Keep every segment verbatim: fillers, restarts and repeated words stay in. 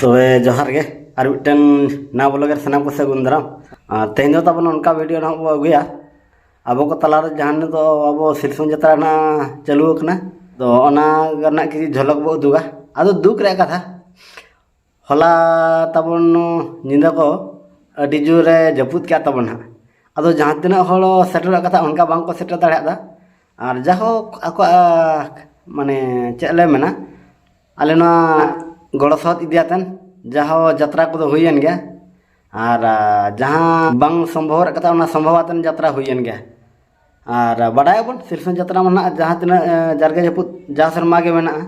ᱛᱚᱵᱮ ᱡᱚᱦᱟᱨ ᱜᱮ, ᱟᱨ ᱢᱤᱫᱴᱟᱝ ᱱᱟᱣᱟ ᱵᱞᱚᱜ ᱨᱮ ᱥᱟᱱᱟᱢ ᱠᱚ ᱥᱟᱹᱜᱩᱱ ᱫᱟᱨᱟᱢ᱾ ᱟᱨ ᱛᱮᱦᱮᱧ ᱫᱚ ᱛᱟᱵᱚᱱ ᱚᱱᱠᱟ ᱵᱷᱤᱰᱤᱭᱳ ᱱᱟᱦᱟᱜ ᱵᱚ ᱟᱹᱜᱩᱭᱟ᱾ ᱟᱵᱚ ᱠᱚ ᱛᱟᱞᱟᱨᱮ ᱡᱟᱦᱟᱸ ᱱᱤᱛᱚᱜ ᱟᱵᱚ ᱥᱤᱞᱥᱚᱱ ᱡᱟᱛᱨᱟ ᱨᱮᱱᱟᱜ ᱪᱟᱹᱞᱩ ᱟᱠᱟᱱᱟ, ᱛᱚ ᱚᱱᱟ ᱨᱮᱱᱟᱜ ᱠᱤᱪᱷᱩ ᱡᱷᱚᱞᱚᱠ ᱵᱚ ᱩᱫᱩᱜᱟ᱾ ᱟᱫᱚ ᱫᱩᱠ ᱨᱮᱭᱟᱜ ᱠᱟᱛᱷᱟ, ᱦᱚᱞᱟ ᱛᱟᱵᱚᱱ ᱧᱤᱫᱟᱹ ᱠᱚ ᱟᱹᱰᱤ ᱡᱳᱨᱮ ᱡᱟᱹᱯᱩᱫ ᱠᱮᱫ ᱛᱟᱵᱚᱱ ᱦᱟᱸᱜ᱾ ᱟᱫᱚ ᱡᱟᱦᱟᱸ ᱛᱤᱱᱟᱹᱜ ᱦᱚᱲ ᱥᱮᱴᱮᱨᱚᱜ ᱠᱟᱛᱷᱟ, ᱚᱱᱠᱟ ᱵᱟᱝ ᱠᱚ ᱥᱮᱴᱮᱨ ᱫᱟᱲᱮᱭᱟᱫᱟ᱾ ᱟᱨ ᱡᱟᱦᱳᱠ, ᱟᱠᱚᱣᱟᱜ, ᱢᱟᱱᱮ, ᱪᱮᱫ ᱞᱮ ᱢᱮᱱᱟ, ᱟᱞᱮ ᱱᱚᱣᱟ ᱜᱚᱲᱚ ᱥᱚᱦᱚᱫ ᱤᱫᱤᱭᱟᱛᱮᱱ ᱡᱟᱦᱳ ᱡᱟᱛᱨᱟ ᱠᱚᱫᱚ ᱦᱩᱭᱮᱱ ᱜᱮᱭᱟ᱾ ᱟᱨ, ᱟ, ᱡᱟᱦᱟᱸ ᱵᱟᱝ ᱥᱚᱢᱵᱷᱚᱵ ᱨᱮᱭᱟᱜ ᱠᱟᱛᱷᱟ, ᱚᱱᱟ ᱥᱚᱢᱵᱷᱚᱵ ᱟᱛᱮᱱ ᱡᱟᱛᱨᱟ ᱦᱩᱭᱮᱱ ᱜᱮᱭᱟ᱾ ᱟᱨ ᱵᱟᱰᱟᱭᱟᱵᱚᱱ, ᱥᱤᱞᱥᱚᱱ ᱡᱟᱛᱨᱟ ᱢᱟ ᱱᱟᱦᱟᱜ ᱡᱟᱦᱟᱸ ᱛᱤᱱᱟᱹᱜ, ᱮ, ᱡᱟᱨᱜᱮ ᱡᱟᱹᱯᱩᱫ ᱡᱟᱣ ᱥᱮᱨᱢᱟ ᱜᱮ ᱢᱮᱱᱟᱜᱼᱟ᱾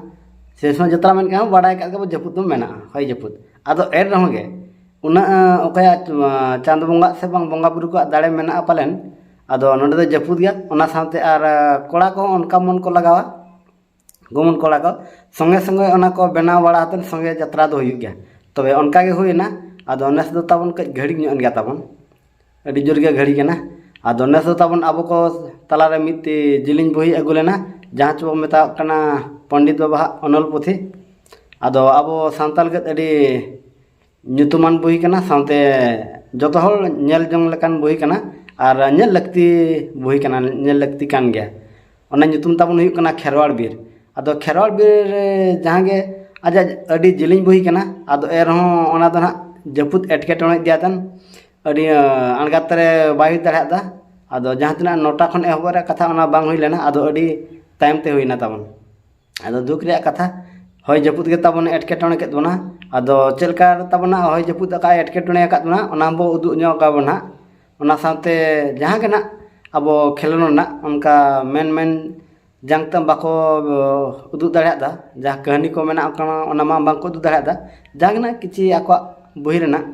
ᱥᱤᱞᱥᱚᱱ ᱡᱟᱛᱨᱟ ᱢᱮᱱᱠᱷᱟᱱ ᱵᱟᱰᱟᱭ ᱠᱟᱜ ᱜᱮᱵᱚ, ᱡᱟᱹᱯᱩᱫ ᱫᱚ ᱢᱮᱱᱟᱜᱼᱟ, ᱦᱚᱭ ᱡᱟᱹᱯᱩᱫ᱾ ᱟᱫᱚ ᱮᱱ ᱨᱮᱦᱚᱸ ᱜᱮ ᱩᱱᱟᱹᱜ, ᱮ, ᱚᱠᱚᱭᱟᱜ, ᱮ, ᱪᱟᱸᱫᱚ ᱵᱚᱸᱜᱟ ᱥᱮ ᱵᱟᱝ ᱵᱚᱸᱜᱟ ᱵᱩᱨᱩ ᱠᱚᱣᱟᱜ ᱫᱟᱲᱮ ᱢᱮᱱᱟᱜᱼᱟ ᱯᱟᱞᱮᱱ, ᱟᱫᱚ ᱱᱚᱸᱰᱮ ᱫᱚ ᱡᱟᱹᱯᱩᱫ ᱜᱮᱭᱟ᱾ ᱚᱱᱟ ᱥᱟᱶᱛᱮ ᱟᱨ, ᱮ, ᱠᱚᱲᱟ ᱠᱚᱦᱚᱸ ᱚᱱᱠᱟ ᱢᱚᱱ ᱠᱚ ᱞᱟᱜᱟᱣᱟ, ᱜᱚᱢᱚᱱ ᱠᱚᱲᱟ ᱠᱚ ᱥᱚᱸᱜᱮ ᱥᱚᱸᱜᱮ ᱚᱱᱟ ᱠᱚ ᱵᱮᱱᱟᱣ ᱵᱟᱲᱟ ᱠᱟᱛᱮᱫ ᱥᱚᱸᱜᱮ ᱡᱟᱛᱨᱟ ᱫᱚ ᱦᱩᱭᱩᱜ ᱜᱮᱭᱟ᱾ ᱛᱚᱵᱮ ᱚᱱᱠᱟ ᱜᱮ ᱦᱩᱭᱮᱱᱟ᱾ ᱟᱫᱚ ᱱᱮᱥ ᱫᱚ ᱛᱟᱵᱚᱱ ᱠᱟᱹᱡ ᱜᱷᱟᱹᱲᱤᱠ ᱧᱚᱜ ᱮᱱ ᱜᱮᱭᱟ ᱛᱟᱵᱚᱱ, ᱟᱹᱰᱤ ᱡᱳᱨ ᱜᱮ ᱜᱷᱟᱹᱲᱤᱠ ᱮᱱᱟ᱾ ᱟᱫᱚ ᱱᱮᱥ ᱫᱚ ᱛᱟᱵᱚᱱ ᱟᱵᱚ ᱠᱚ ᱛᱟᱞᱟᱨᱮ ᱢᱤᱫ ᱡᱤᱞᱤᱧ ᱵᱳᱦᱤ ᱟᱹᱜᱩ ᱞᱮᱱᱟ, ᱡᱟᱦᱟᱸ ᱪᱮ ᱵᱚ ᱢᱮᱛᱟᱣᱟᱜ ᱠᱟᱱᱟ ᱯᱚᱱᱰᱤᱛ ᱵᱟᱵᱟᱣᱟᱜ ᱚᱱᱚᱞ ᱯᱩᱛᱷᱤ᱾ ᱟᱫᱚ ᱟᱵᱚ ᱥᱟᱱᱛᱟᱲ ᱞᱟᱹᱜᱤᱫ ᱟᱹᱰᱤ ᱧᱩᱛᱩᱢᱟᱱ ᱵᱳᱦᱤ ᱠᱟᱱᱟ, ᱥᱟᱶᱛᱮ ᱡᱚᱛᱚ ᱦᱚᱲ ᱧᱮᱞ ᱡᱚᱝ ᱞᱮᱠᱟᱱ ᱵᱳᱦᱤ ᱠᱟᱱᱟ ᱟᱨ ᱧᱮᱞ ᱞᱟᱹᱠᱛᱤ ᱵᱳᱦᱤ ᱠᱟᱱᱟ, ᱧᱮᱞ ᱞᱟᱹᱠᱛᱤ ᱠᱟᱱ ᱜᱮᱭᱟ᱾ ᱚᱱᱟ ᱧᱩᱛᱩᱢ ᱛᱟᱵᱚᱱ ᱦᱩᱭᱩᱜ ᱠᱟᱱᱟ ᱠᱷᱮᱨᱣᱟᱲ ᱵᱤᱨ᱾ ᱟᱫᱚ ᱠᱷᱮᱨᱣᱟᱲ ᱵᱤᱨ ᱨᱮ ᱡᱟᱦᱟᱸ ᱜᱮ ᱟᱡᱟᱜ ᱟᱹᱰᱤ ᱡᱤᱞᱤᱧ ᱵᱳᱦᱤ ᱠᱟᱱᱟ, ᱟᱫᱚ ᱮᱱ ᱨᱮᱦᱚᱸ ᱚᱱᱟ ᱫᱚ ᱱᱟᱦᱟᱜ ᱡᱟᱹᱯᱩᱫ ᱮᱴᱠᱮᱴᱚᱬᱮ ᱤᱫᱤᱭᱟᱛᱮᱱ ᱟᱹᱰᱤ, ᱟᱸ, ᱟᱬᱜᱟᱛ ᱨᱮ ᱵᱟᱭ ᱦᱩᱭ ᱫᱟᱲᱮᱭᱟᱫᱟ᱾ ᱟᱫᱚ ᱡᱟᱦᱟᱸ ᱛᱤᱱᱟᱹᱜ ᱱᱚᱴᱟ ᱠᱷᱚᱱ ᱮᱦᱚᱵ ᱨᱮᱭᱟᱜ ᱠᱟᱛᱷᱟ, ᱚᱱᱟ ᱵᱟᱝ ᱦᱩᱭ ᱞᱮᱱᱟ, ᱟᱫᱚ ᱟᱹᱰᱤ ᱛᱟᱭᱚᱢ ᱛᱮ ᱦᱩᱭᱱᱟ ᱛᱟᱵᱚᱱ᱾ ᱟᱫᱚ ᱫᱩᱠ ᱨᱮᱭᱟᱜ ᱠᱟᱛᱷᱟ, ᱦᱚᱭ ᱡᱟᱹᱯᱩᱫ ᱜᱮ ᱛᱟᱵᱚᱱ ᱮᱴᱠᱮᱴᱚᱬᱮ ᱠᱮᱫ ᱵᱚᱱᱟ᱾ ᱟᱫᱚ ᱪᱮᱫ ᱞᱮᱠᱟ ᱛᱟᱵᱚᱱᱟ ᱦᱚᱭ ᱡᱟᱹᱯᱩᱫ ᱟᱠᱟᱫ, ᱮᱴᱠᱮᱴᱚᱬᱮ ᱟᱠᱟᱫ ᱵᱚᱱᱟ, ᱚᱱᱟ ᱵᱚ ᱩᱫᱩᱜ ᱧᱚᱜ ᱟᱵᱚᱱ ᱦᱟᱸᱜ᱾ ᱚᱱᱟ ᱥᱟᱶᱛᱮ ᱡᱟᱦᱟᱸ ᱜᱮ ᱱᱟᱜ ᱟᱵᱚ ᱠᱷᱮᱞᱳᱱᱰ ᱨᱮᱱᱟᱜ ᱚᱱᱠᱟ ᱢᱮᱱ ᱢᱮᱱ ᱡᱟᱝ ᱛᱮ ᱵᱟᱠᱚ, ᱚ, ᱩᱫᱩᱜ ᱫᱟᱲᱮᱭᱟᱜᱫᱟ, ᱡᱟᱦᱟᱸ ᱠᱟᱹᱦᱱᱤ ᱠᱚ ᱢᱮᱱᱟᱜ ᱚᱱᱠᱟ ᱚᱱᱟ ᱢᱟ ᱵᱟᱝᱠᱚ ᱩᱫᱩᱜ ᱫᱟᱲᱮᱭᱟᱜᱫᱟ᱾ ᱡᱟᱦᱟᱸ ᱜᱮ ᱱᱟᱜ ᱠᱤᱪᱷᱤ ᱟᱠᱚᱣᱟᱜ ᱵᱳᱦᱤ ᱨᱮᱱᱟᱜ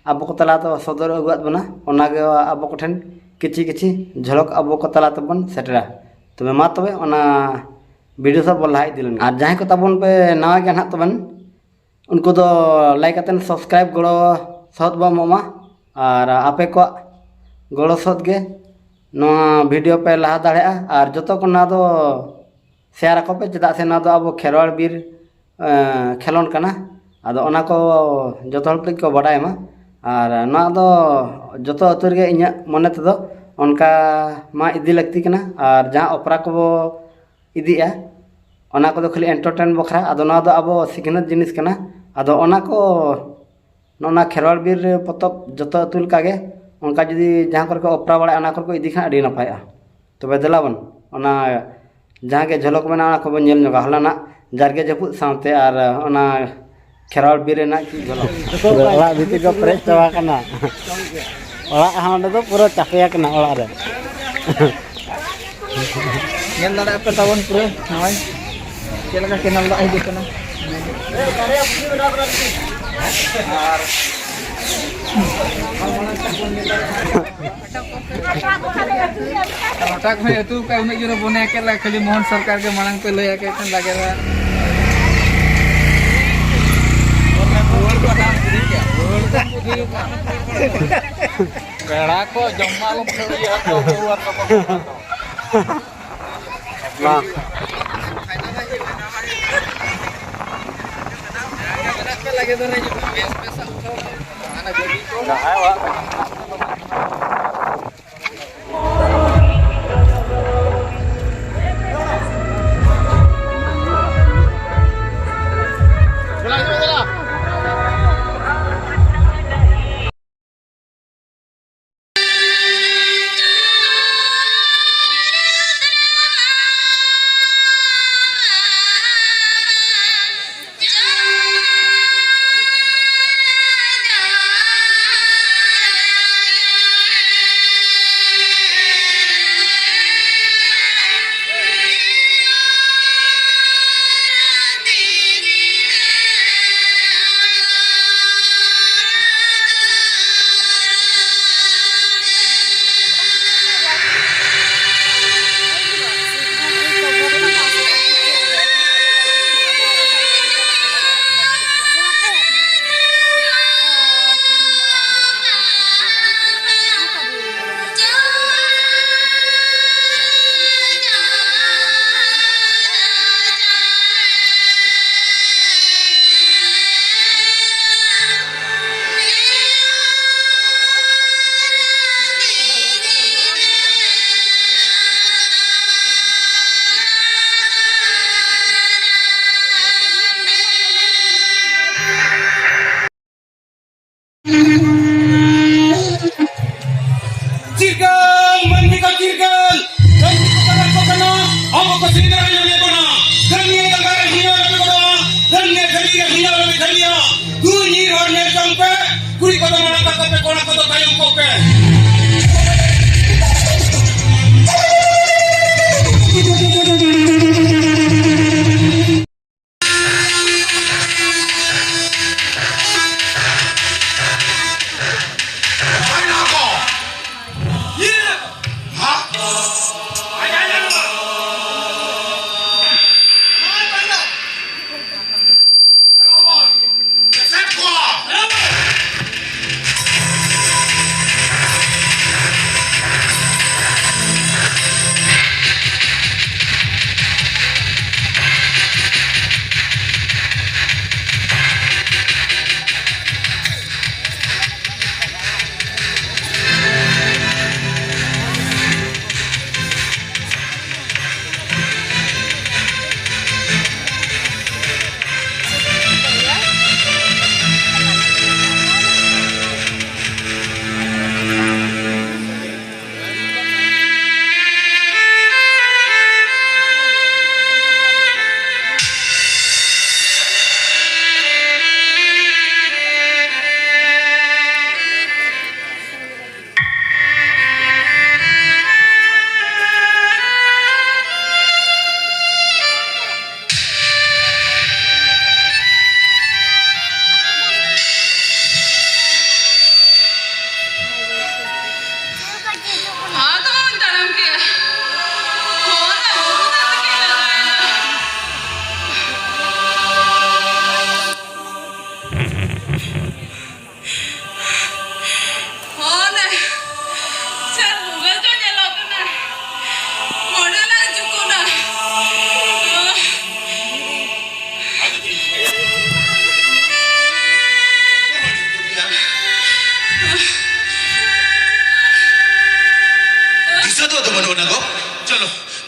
ᱟᱵᱚ ᱠᱚ ᱛᱟᱞᱟ ᱛᱮ ᱥᱚᱫᱚᱨ ᱟᱹᱜᱩᱣᱟᱫ ᱵᱚᱱᱟ, ᱚᱱᱟᱜᱮ ᱟᱵᱚ ᱠᱚᱴᱷᱮᱱ ᱠᱤᱪᱷᱤ ᱠᱤᱪᱷᱤ ᱡᱷᱚᱞᱚᱠ ᱟᱵᱚ ᱠᱚ ᱛᱟᱞᱟ ᱛᱮᱵᱚᱱ ᱥᱮᱴᱮᱨᱟ᱾ ᱛᱚᱵᱮ ᱢᱟ ᱛᱚᱵᱮ ᱚᱱᱟ ᱵᱷᱤᱰᱤᱭᱳ ᱥᱟᱵ ᱵᱚᱱ ᱞᱟᱦᱟ ᱤᱫᱤ ᱞᱮᱱ ᱜᱮ᱾ ᱟᱨ ᱡᱟᱦᱟᱸᱭ ᱠᱚ ᱛᱟᱵᱚᱱ ᱯᱮ ᱱᱟᱣᱟ ᱜᱮᱭᱟ ᱱᱟᱦᱟᱜ ᱛᱟᱵᱚᱱ, ᱩᱱᱠᱩ ᱫᱚ ᱞᱟᱭᱤᱠ ᱠᱟᱛᱮᱱ ᱥᱟᱵᱥᱠᱨᱟᱭᱤᱵ ᱜᱚᱲᱚ ᱥᱚᱦᱚᱫ ᱵᱚ ᱮᱢᱚᱜ ᱢᱟ᱾ ᱟᱨ ᱟᱯᱮ ᱠᱚᱣᱟᱜ ᱜᱚᱲᱚ ᱥᱚᱦᱚᱫ ᱜᱮ ᱱᱚᱣᱟ ᱵᱷᱤᱰᱤᱭᱳ ᱯᱮ ᱞᱟᱦᱟ ᱫᱟᱲᱮᱭᱟᱜᱼᱟ᱾ ᱟᱨ ᱡᱚᱛᱚ ᱠᱚ ᱱᱚᱣᱟ ᱫᱚ ᱥᱮᱭᱟᱨ ᱟᱠᱚ ᱯᱮ, ᱪᱮᱫᱟᱜ ᱥᱮ ᱱᱚᱣᱟ ᱫᱚ ᱟᱵᱚ ᱠᱷᱮᱨᱣᱟᱲ ᱵᱤᱨ, ᱮᱸ, ᱠᱷᱮᱞᱳᱱᱰ ᱠᱟᱱᱟ᱾ ᱟᱫᱚ ᱚᱱᱟ ᱠᱚ ᱡᱚᱛᱚ ᱦᱚᱲ ᱠᱚ ᱵᱟᱰᱟᱭ ᱢᱟ᱾ ᱟᱨ ᱱᱚᱣᱟ ᱫᱚ ᱡᱚᱛᱚ ᱟᱹᱛᱩ ᱨᱮᱜᱮ ᱤᱧᱟᱹᱜ ᱢᱚᱱᱮ ᱛᱮᱫᱚ ᱚᱱᱠᱟ ᱢᱟ ᱤᱫᱤ ᱞᱟᱹᱠᱛᱤ ᱠᱟᱱᱟ᱾ ᱟᱨ ᱡᱟᱦᱟᱸ ᱚᱯᱮᱨᱟ ᱠᱚᱵᱚ ᱤᱫᱤᱜᱼᱟ, ᱚᱱᱟ ᱠᱚᱫᱚ ᱠᱷᱟᱹᱞᱤ entertain ᱵᱟᱠᱷᱨᱟ᱾ ᱟᱫᱚ ᱱᱚᱣᱟ ᱫᱚ ᱟᱵᱚ ᱥᱤᱠᱷᱱᱟᱹᱛ ᱡᱤᱱᱤᱥ ᱠᱟᱱᱟ᱾ ᱟᱫᱚ ᱚᱱᱟ ᱠᱚ, ᱱᱚᱜᱼᱚ ᱱᱟ ᱠᱷᱮᱨᱣᱟᱲ ᱵᱤᱨ ᱨᱮ ᱯᱚᱛᱚᱵ ᱡᱚᱛᱚ ᱟᱹᱛᱩ ᱞᱮᱠᱟᱜᱮ ᱚᱱᱠᱟ ᱡᱩᱫᱤ ᱡᱟᱦᱟᱸ ᱠᱚᱨᱮ ᱠᱚ ᱚᱯᱮᱨᱟ ᱵᱟᱲᱟᱭᱟ, ᱚᱱᱟ ᱠᱚᱨᱮ ᱠᱚ ᱤᱫᱤ ᱠᱷᱟᱱ ᱟᱹᱰᱤ ᱱᱟᱯᱟᱭᱚᱜᱼᱟ᱾ ᱛᱚᱵᱮ ᱫᱮᱞᱟ ᱵᱚᱱ, ᱚᱱᱟ ᱡᱟᱦᱟᱸ ᱜᱮ ᱡᱷᱚᱞᱚᱠ ᱢᱮᱱᱟᱜᱼᱟ, ᱚᱱᱟ ᱠᱚᱵᱚᱱ ᱧᱮᱞ ᱧᱚᱜᱟ᱾ ᱦᱚᱞᱟᱱᱟᱜ ᱡᱟᱨᱜᱮ ᱡᱟᱹᱯᱩᱫ ᱥᱟᱶᱛᱮ ᱟᱨ ᱚᱱᱟ ᱠᱷᱮᱨᱣᱟᱲ ᱵᱤᱨ ᱨᱮᱱᱟᱜ ᱪᱮᱫ ᱡᱷᱚᱞᱚᱠ᱾ ᱯᱩᱨᱟᱹ ᱚᱲᱟᱜ ᱵᱷᱤᱛᱤᱨ ᱠᱚ ᱯᱮᱨᱮᱡ ᱪᱟᱵᱟ ᱠᱟᱱᱟ᱾ ᱚᱲᱟᱜ ᱦᱚᱸ ᱚᱸᱰᱮ ᱫᱚ ᱯᱩᱨᱟᱹ ᱪᱟᱯᱮ ᱟᱠᱟᱱᱟ ᱚᱲᱟᱜ ᱨᱮ᱾ ᱧᱮᱞ ᱫᱟᱲᱮᱭᱟᱜ ᱯᱮ ᱛᱟᱵᱚᱱ ᱯᱩᱨᱟᱹ ᱱᱚᱜᱼᱚᱭ ᱪᱮᱫ ᱞᱮᱠᱟ ᱠᱮᱱᱮᱞ ᱫᱟᱜ ᱦᱤᱡᱩᱜ ᱠᱟᱱᱟ᱾ ᱟᱨ ᱞᱚᱴᱟ ᱠᱚᱦᱚᱸᱭ ᱟᱹᱛᱩ ᱠᱟᱜ, ᱩᱱᱟᱹᱜ ᱡᱳᱨᱮ ᱵᱚᱱᱮ ᱠᱮᱫ ᱞᱮ, ᱠᱷᱟᱹᱞᱤ ᱢᱳᱦᱚᱱ ᱥᱚᱨᱠᱟᱨ ᱜᱮ ᱢᱟᱲᱟᱝ ᱯᱮ ᱞᱟᱹᱭ ᱟᱠᱮ ᱠᱷᱟᱱ ᱞᱟᱜᱮ ᱫᱷᱟᱨᱟ᱾ ᱯᱮᱲᱟ ᱠᱚ ᱡᱚᱢ ᱢᱟ ᱟᱞᱚᱢ ᱠᱷᱟᱹᱲᱣᱤᱭᱟ, ᱡᱚᱢ ᱧᱩ ᱟᱨ ᱛᱟᱯᱟᱢ ᱠᱷᱟᱹᱲᱣᱤ᱾ ᱢᱟ᱾ ᱡᱟᱦᱟᱸᱭ ᱚᱲᱟᱜ ᱨᱮ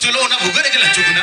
ᱪᱚᱞᱚ, ᱚᱱᱟ ᱵᱷᱩᱜᱟᱹᱜ ᱨᱮᱜᱮ ᱞᱟᱝ ᱪᱩᱠᱩᱱᱟ᱾